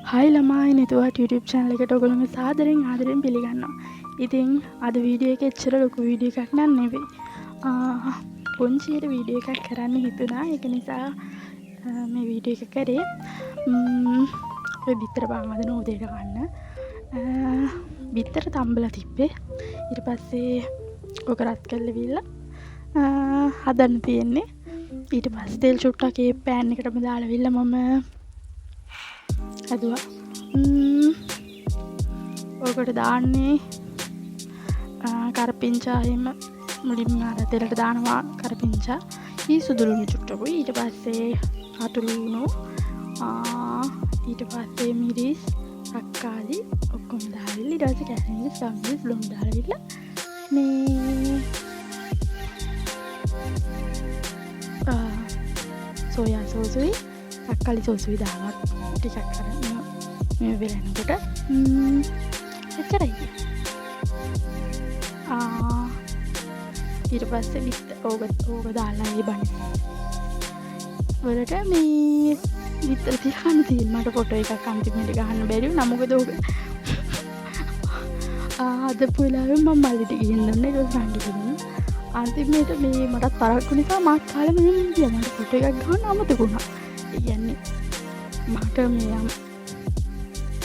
හයි ළමයි, නිතුවාට YouTube channel එකට ඔයගොල්ලෝම සාදරයෙන් ආදරෙන් පිළිගන්නවා. ඉතින් අද වීඩියෝ එක එච්චර ලොකු වීඩියෝ එකක් නන් නෙවෙයි. පුංචියට වීඩියෝ එකක් කරන්න හිතුණා. ඒක නිසා මේ වීඩියෝ එක කරේ. ඔය බිත්තර පාන් හදන උදේට කන්න. බිත්තර තම්බලා තිබ්බේ. ඊට පස්සේ ඔක රත් කරලා බීලා හදන්න තියෙන්නේ. ඊට පස්සේ තෙල් චුට්ටක් ඒ පෑන් එකටම දාලා විල්ලා මම හැදුවා. ඕකට දාන්නේ කරපිංචා එහෙම මුලින්ම අර තෙලට දානවා කරපිංචා. ඊ සුදු ලුණු චුට්ටකුයි. ඊට පස්සේ රතු ලුණු, ඊට පස්සේ මිරිස්, තක්කාලි ඔක්කොම දාලා ඊට පස්සේ කැරණි මිරිස්, ගම් මිරිස්, ලුණු දාලා මේ සෝයා සෝසුයි තක්කාලි සෝසුයි දානවා ටිකක් අර මේ වෙලනකොට. එච්චරයි. ඊට පස්සේ බිත්ත ඕක ඕක දාලා ඒ බනිස් වලට මේ බිත්තර තියන්න තියෙන. මට ෆොටෝ එකක් අන්තිමට ගහන්න බැරි වුණා. මොකද ඕක හදපු වෙලාවෙ මම මල්ලිට ගිහින් දුන්නා. ඊට පස්සේ නංගිට දුන්නා. අන්තිමට මේ මටත් පරක්කු නිසා මාත් කාලෙම මෙහෙම ගියා. මට ෆොටෝ එකක් ගහන්න අමතක වුණා. ඒ කියන්නේ මට මේ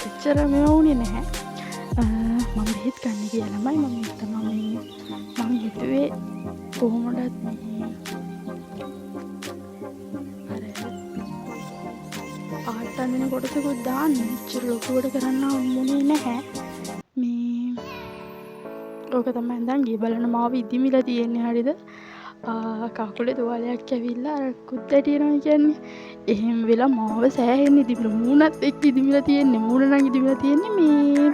එච්චර මේව වුණේ නැහැ. මම බෙහෙත් ගන්න ගියා ළමයි. මම තමයි මං හිතුවේ කොහොමදත් මේ අර පාට අඳින කොටසකුත් දාන්න එච්චර ලොකුවට කරන්න හම්බුනේ නැහැ. මේ ඕක තමයි දැන් ගිය බලන්න මාව ඉදිමිලා තියෙන්නේ හරිද? කකුලේ තුවාලයක් ඇවිල්ලා අර කුද්දැටි එනවා කියන්නේ. එහෙම වෙලා මාව සෑහෙන්න ඉදිමිලා මූණත් එක්ක ඉදිමිලා තියෙන්නේ. මූණ නම් ඉදිමිලා තියෙන්නේ මේ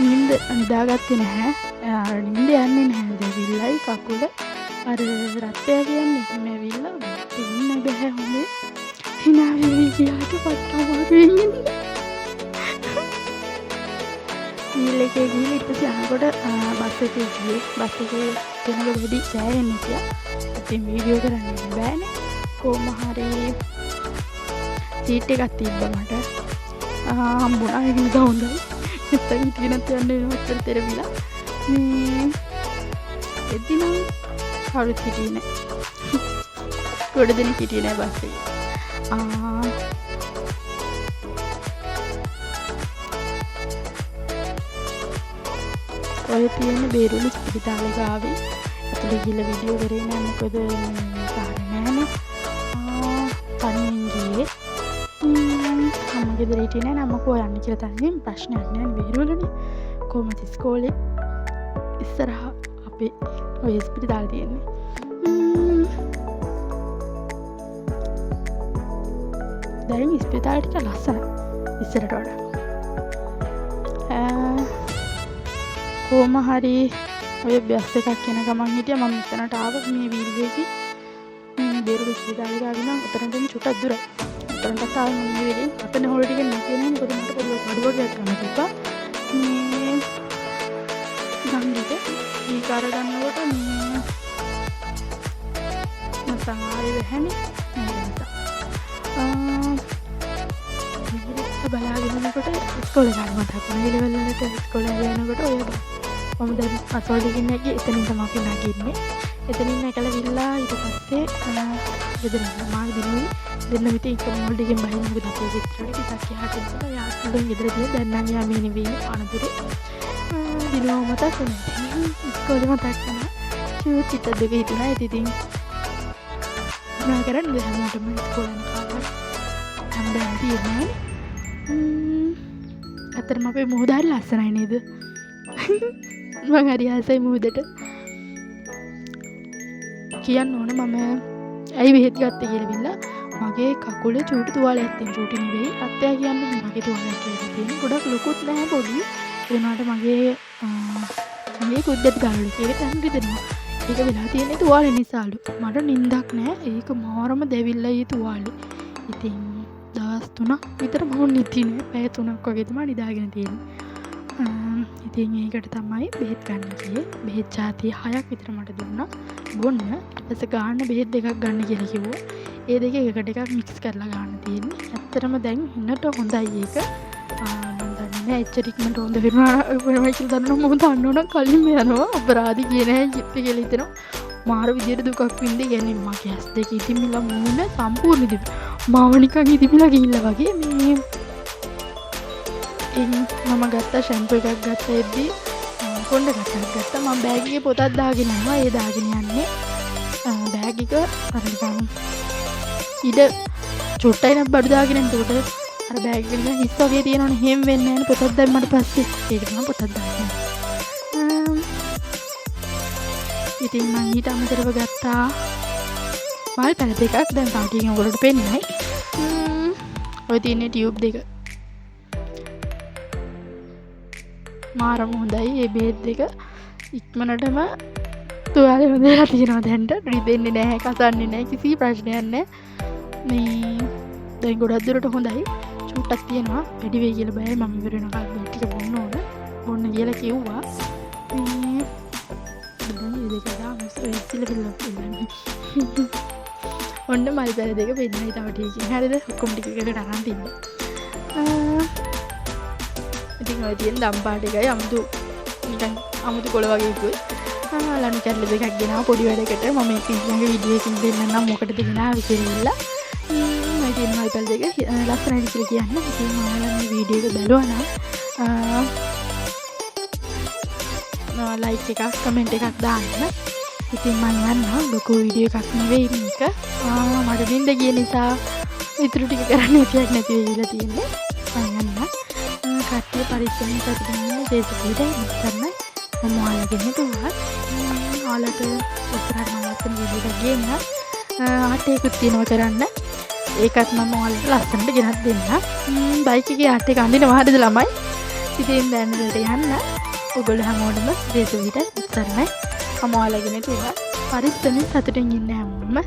නින්ද නිදාගත්තේ නැහැ. අර නින්ද යන්නේ නැහැ. දෙවිල්ලයි කකුල අර රත්ය කියන්නේ එහෙම ඇවිල්ලා ඉන්න බැහැ හොඳේ. හිනා වෙවි ගියාට පට්ට අමාරුවෙන් ඉන්නේ. වීල් එකේ ගිහිල්ලා ඊට පස්සේ යනකොට බස් එකේ ගියේ. බස් එකේ කෙනෙකු වැඩි සෑහෙන්න හිටියා. ඉතින් වීඩියෝ කරන්න බෑනේ. කොහොම හරි සීට් එකක් තිබ්බා මට. හම්බුණා. ඒක නිසා හොඳයි. නැත්තම් හිටියේ නැත්නම් යන්න වෙනවා ඔච්චර තෙරපිලා. මේ එද්දි නම් කවුරුත් හිටියේ නෑ. ගොඩ දෙනෙක් හිටියේ නෑ බස් එකේ. ඔය තියෙන බේරුළු ඉස්පිරිතාලේ ගාවේ. ඇතුලේ ගිහලා වීඩියෝ කරේ නෑ, මොකද මේ පාර නෑනේ. තනියෙන් ගියේ. අම්මා ගෙදර හිටියේ නෑ. අම්මා කෝ යන්න කියලා තනියෙන් ප්‍රශ්නයක් නෑනේ, බේරුවලනේ. කොහොමද ඉස්කෝලේ ඉස්සරහා අපේ ඔය ඉස්පිරිතාලේ තියෙන්නේ. දැන් ඉස්පිරිතාලේ ටික ලස්සනයි ඉස්සරට වඩා. කොහොම හරි ඔය බස් එකක් එන ගමන් හිටියා. මම මෙතනට ආව මේ වීල් එකේ. මේ බේරුළු ඉස්පිරිතාලේ ගාව ඉඳන් උතරට එන්න චුට්ටක් දුරයි. උතරටත් ආවේ මම මේ වෙලේ. අතන හොල ටික නැති නෑ, මොකද මට පොඩි බඩු වගේක් ගන්න තිබ්බා. මේ නංගිට මේක අරගන්නකොට මේ නැත්තම් ආයේ වැහැනේ. ඒ නිසා. බලාගෙන යනකොට ඉස්කෝලේ ගන්න මතක් වුණා. ඒ ලෙවල් වලට ඉස්කෝලේ යනකොට ඔය මම දැන් බස් වලට ගිහින් නැග්ගේ. එතනින් තමයි අපි නගින්නේ. එතනින් නැගලා විල්ලා ඊට පස්සේ ගෙදර යනවා. මා දිනුයි දෙන්න ඉතින් එක මෝල් එකෙන් බහින්න, මොකද අපේ ගෙදරට ටිකක් එහාට ඉඳලා යාළුවෝ ගෙදර තියෙන. දැන් නම් එයා මේ නෙවෙයි අනතුරේ. දිනුවම මතක් වුණා. ඉතින් ඉස්කෝලේ මතක් වුණා. චූට් හිත දෙක හිතුණා. ඉතින් මොනවා කරන්නද, හැමෝටම ඉස්කෝලේ යන කාලයක් හැමදාම තියෙන්නේ නෑනේ. ඇත්තටම අපේ මුහුද හරි ලස්සනයි නේද? මං හරි ආසයි මුහුදට. කියන්න ඕන මම ඇයි බෙහෙත් ගත්තේ කියලා බිල්ලා. මගේ කකුලේ චූටි තුවාලයක් තියෙන. චූටි නෙවෙයි, අත්තයා කියන්නේ මගේ තුවාලයක් කියලා තියෙන. ගොඩක් ලොකුත් නෑ, පොඩි. ඒ වුණාට මගේ මේ කුද්දට දාලු ඒක තැන් රිදෙනවා. ඒක වෙලා තියෙන්නේ තුවාලේ නිසාලු. මට නින්දක් නෑ. ඒක මාරම දැවිල්ලයි ඒ තුවාලේ. ඉතින් දවස් 3ක් විතර මම නිදි නෑ. පැය 3ක් වගේ තමයි නිදාගෙන තියෙන්නේ. ඉතින් ඒකට තමයි බෙහෙත් ගන්න ගියේ. බෙහෙත් ජාති 6ක් විතර මට දුන්නා බොන්න. ඊට පස්සේ ගාන්න බෙහෙත් දෙකක් ගන්න කියලා කිව්වා. ඒ දෙක එකට එකක් මික්ස් කරලා ගන්න තියෙන්නේ. ඇත්තටම දැන් හිනට හොඳයි ඒක. මම දන්නේ නෑ එච්චර ඉක්මනට හොඳ වෙනවා වෙනවා කියලා දන්නවා. මම දන්නවනම් කලින්ම යනවා. අපරාධි කියන හැ කියලා හිතෙනවා. මාර විදියට දුකක් වින්දේ. කියන්නේ මගේ ඇස් දෙක ඉදිමිලා මූණ සම්පූර්ණ ඉදිමිලා. මාව නිකන් ඉදිමිලා ගිහිල්ලා වගේ. මේ මම ගත්තා ෂැම්පූ එකක් ගත්තා එද්දි කොණ්ඩ කට්ටක් ගත්තා. මම බෑග් එකේ පොතක් දාගෙන යනවා. ඒ දාගෙන යන්නේ බෑග් එක අර නිකන් ඉඩ චුට්ටයි නම් බඩු දාගෙන එතකොට අර බෑග් එක නිකන් හිස් වගේ තියෙනවනේ. එහෙම වෙන්නේ නැහැනේ පොතක් දැම්මට පස්සේ. ඒකට මම පොතක් දාගෙන. ඉතින් මං ඊට අමතරව ගත්තා මල් පැල දෙකක්. දැන් තව ටිකකින් ඔයගොල්ලන්ට පෙන්නයි. ඔය තියෙන්නේ ටියුබ් දෙක. මාරම හොඳයි මේ බේත් දෙක. ඉක්මනටම තුවාලේ හොඳ වෙලා තියෙනවා දැන්ට. රිදෙන්නේ නැහැ, කසන්නේ නැහැ, කිසි ප්‍රශ්නයක් නැහැ. මේ දැන් ගොඩක් දුරට හොඳයි. චුට්ටක් තියෙනවා වැඩි වෙයි කියලා බයයි. මම ඉවර වෙනකල් බේත් ටික බොන්න ඕන. බොන්න කියලා කිව්වා. මේ දැන් මේ දෙක දාමු. ඔය ඉස්සෙල්ලා පිළිලා ඔන්න මල් පැල දෙක පෙන්නයි තව ටිකකින්. හරිද? ඔක්කොම ටික එකට අරන් තිබ්බා. ඉතින් ඔය තියෙන දම් පාට එකයි අමුතු නිකන් අමුතු කොළ වගේ ඉක්ුවේ. ලණු කැරලි දෙකක් ගෙනාවා පොඩි වැඩකට. මම ඒක ඊළඟ වීඩියෝ එකකින් දෙන්නම් මොකටද ගෙනාවේ කියලා. ඔය තියෙන මල් පැල දෙක ලස්සනයි කියලා කියන්න. ඉතින් ඔයාලා මේ වීඩියෝ එක බැලුවා නම් ලයික් එකක් කමෙන්ට් එකක් දාන්න. ඉතින් මං යන්නම්. ලොකු වීඩියෝ එකක් නෙවෙයි මේක. මට නින්ද ගිය නිසා ඉතුරු ටික කරන්න විදියක් නැති වෙලා තියෙන්නේ. මං යන්නම්. කට්ටිය පරිස්සමෙන් සතුටින් ඉන්න. ජේසුස් පිහිටයි. මම ඔයාලගෙන් හිතුවා. ඔයාලට ඉස්සරහට මම ලස්සන වීඩියෝ එකක් ගේන්න. ආට් එකකුත් තියෙනවා කරන්න. ඒකත් මම ඔයාලට ලස්සනට ගෙනත් දෙන්නම්. බයික් එකේ ආට් එක අඳිනවා හරිද ළමයි? ඉතින් දැන් වලට යන්න. ඔයගොල්ලෝ හැමෝටම ජේසුස් පිහිටයි. සරණයි. මම ඔයාලගෙන් හිතුවා. පරිස්සමෙන් සතුටින් ඉන්න හැමෝම.